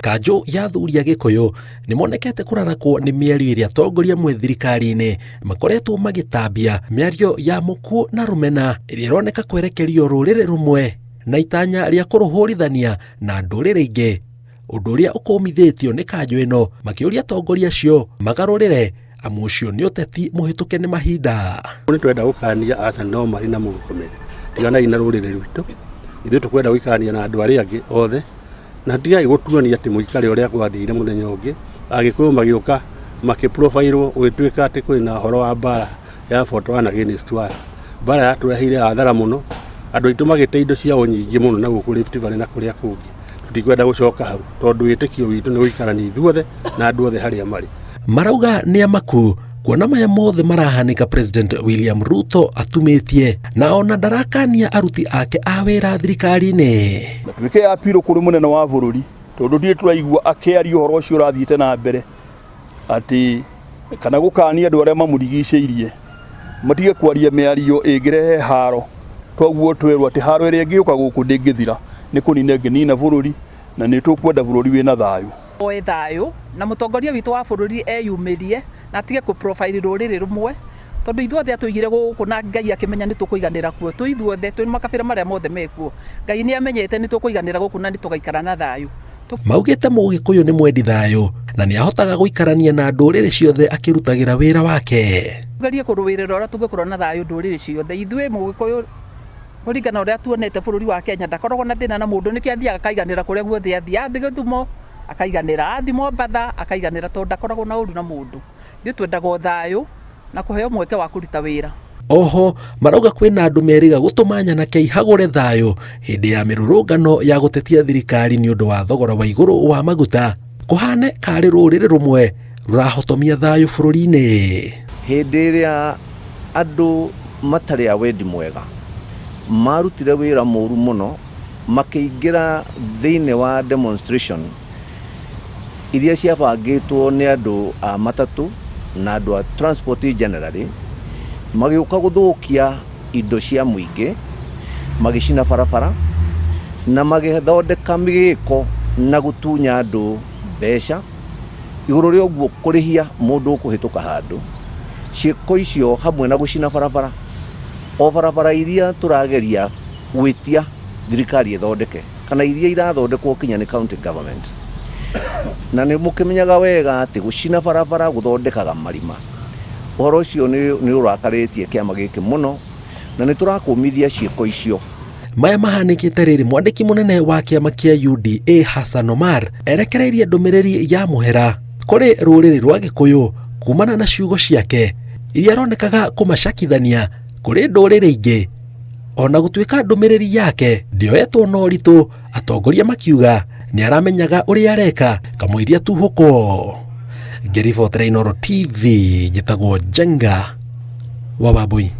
Kanjũ ya athuri a Gĩkũyũ nĩ monekete kũrarakwo nĩ mĩario ĩrĩa atongoria amwe thirikari-inĩ makoretwo magĩtambia, mĩario ya mũkuũ na rũmena ĩrĩa ĩroneka kwerekerio rũrĩrĩ rũmwe na itanya rĩa kũrũhũrithania na ndũrĩrĩ ingĩ, ũndũ ũrĩa ũkũmithĩtio nĩ kanjũ ĩno makĩũria atongoria acio magarũrĩre amu ũcio nĩ ũteti mũhĩtũke nĩ mahinda. Nĩ twenda gũkania aca no marĩ na Murkomen, tiganai na rũrĩrĩ rwitũ, ithuĩ tũkwenda gũikarania na andũ arĩa angĩ othe na tigai gũtuonia atĩ mũikare ũrĩa gwathire mũthenya ũngĩ Agĩkũyũ magĩũka makĩprofairwo gũgĩtuĩka atĩ kwĩna ũhoro wa mbara ya fought one against one. Mbara yatũreheire hathara mũno, andũ aitũ magĩte indo ciao nyingĩ mũno na gũkũ Rift Valley na kũrĩa kũngĩ. Tũtikwenda gũcoka hau tondũ wĩtĩkio witũ nĩ gũikarania ithuothe na andũ othe harĩa marĩ. Marauga nĩ amaku kuona maya mothe marahanĩka President William Ruto atumĩtie na ona ndarakania aruti ake a wĩra thirikari-inĩ. Na twĩke appeal kũrĩ mũnene wa bũrũri tondũ ndirĩ tũraigua akĩaria ũhoro ũcio ũrathiĩte na mbere atĩ kana gũkania andũ arĩa mamũrigicĩirie matige kwaria mĩario ĩngĩrehe haro. Toguo twerwo atĩ haro ĩrĩa ĩngĩũka gũkũ ndĩngĩthira, nĩ kũnina ĩngĩnina bũrũri na nĩ tũkwenda bũrũri wĩna thayũ. Oe thayũ na mũtongoria witũ wa bũrũri eyumĩrie na atige kũ profile rũrĩrĩ rũmwe tondũ ithuothe atũigire gũkũ na Ngai akĩmenya nĩ tũkũiganĩra kuo twĩ ithuothe twĩ makabira marĩa mothe mekuo. Ngai nĩ amenyete nĩ tũkũiganĩra gũkũ na nĩ tũgaikara na thayũ. Maugĩte Mũgĩkũyũ nĩ mwendi thayũ na nĩ ahotaga gũikarania na ndũrĩrĩ ciothe akĩrutagĩra wĩra wake. Tũgerie kũrũĩrĩra ũrĩa tũngĩkorwo na thayũ ndũrĩrĩ ciothe. Ithuĩ Mũgĩkũyũ kũringana na ũrĩa tuonete bũrũri wa Kenya ndakoragwo na thĩna na mũndũ nĩkĩo athiaga akaiganĩra kũrĩa guothe athiĩ. Athiĩ Gĩthumo akaiganĩra, athiĩ Mombatha akaiganĩra tondũ ndakoragwo na ũru na mũndũ. Ithuĩ twendaga o thayũ na kũheo mweke wa kũruta wĩra. Oho marauga kwĩna andũ merĩga gũtũma nyanake ihagũre thayũ hĩndĩ ya mĩrũrũngano ya gũtetia thirikari nĩ ũndũ wa thogora wa igũrũ wa maguta kũhane karĩ rũrĩrĩ rũmwe rũrahotomia thayũ bũrũri-inĩ. Hĩndĩ ĩrĩa andũ matarĩ a wendi mwega marutire wĩra mũru mũno makĩingĩra thĩinĩ wa demonstration iria ciabangĩtwo nĩ andũ a matatũ na andũ a transport generally, magĩũka gũthũkia indo cia mũingĩ, magĩcina barabara na magĩthondeka mĩgĩko na gũtunya andũ mbeca, igũrũ rĩa ũguo kũrĩhia mũndũ ũkũhĩtũka handũ. Ciĩko icio hamwe na gũcina barabara, o barabara iria tũrageria gwĩtia thirikari ĩthondeke kana iria irathondekwo kinya nĩ county government. Na nĩ mũkĩmenyaga wega atĩ gũcina barabara gũthondekaga marima. Ũhoro ũcio nĩ ũrakarĩtie kĩama gĩkĩ mũno na nĩ tũrakũmithia ciĩko icio. Maya mahanĩkĩte rĩrĩ mwandĩki mũnene wa kĩama kĩa UDA Hassan Omar erekereirie ndũmĩrĩri ya mũhera kũrĩ rũrĩrĩ rwa Gĩkũyũ kumana na ciugo ciake iria aronekaga kũmacakithania kũrĩ ndũrĩrĩ ingĩ. Ona gũtuĩka ndũmĩrĩri yake ndĩoetwo na ũritũ, atongoria makiuga nĩ aramenyaga ũrĩa areka kamũiria tuhũkwo. Ngĩribotera Inooro TV njĩtagwo Njenga wa Wambui.